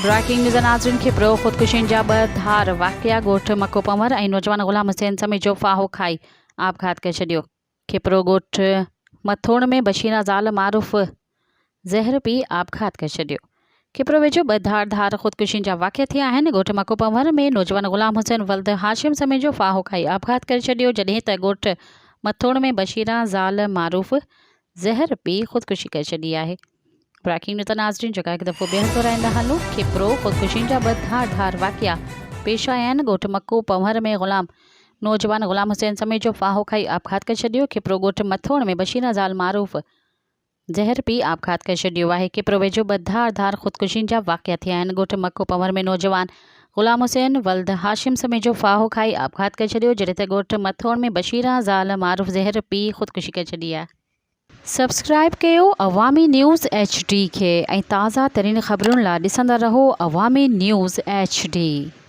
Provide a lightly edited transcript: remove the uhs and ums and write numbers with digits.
Breaking news ناظرين کي پرو خودڪشين جا ٻه ڌار واقعا ڳوٺ مڪو پنور ۽ نوجوان غلام حسين سميجو ڦاهو کائي آپگهات ڪري ڇڏيو. کپرو ڳوٺ مٿوڻ ۾ بشيرا زال معروف زهر پي آپگهات ڪري ڇڏيو. کپرو ويجهو ٻه ڌار ڌار خودڪشين جا واقعا ٿيا آهن. ڳوٺ مڪو پنور ۾ نوجوان غلام حسين ولد هاشم سميجو ڦاهو کائي آپگهات ڪري ڇڏيو جڏهن ته ڳوٺ مٿوڻ ۾ بشيرا زال معروف زهر پي خودڪشي ڪري ڇڏي آهي. بريڪنگ نيوز ناظرين جيڪا هڪ دفعو ٻيهر دهرائيندا هلون کپرو خودڪشين جا ٻه ڌار ڌار واقعا پيش آيا آهن ڳوٺ مڪو پنهور ۾ غلام نوجوان غلام حسين سميجو ڦاهو کائي آپگهات ڪري ڇڏيو کپرو ڳوٺ مٿوڻ ۾ بشيرا زال معروف زهر پي آپگهات ڪري ڇڏيو آهي کپرو ويجهو ٻه ڌار ڌار خودڪشين جا واقعا ٿيا آهن ڳوٺ مڪو پنهور ۾ نوجوان غلام حسين ولد هاشم سميجو ڦاهو کائي آپگهات ڪري ڇڏيو جڏهن ته ڳوٺ مٿوڻ ۾ بشيرا زال معروف زهر پي خودڪشي ڪري ڇڏي آهي. سبسڪرائب ڪيو عوامي نيوز ايڇ ڊي کي ۽ تازه ترين خبرن لا ڏسندا رهو عوامي نيوز ايڇ ڊي.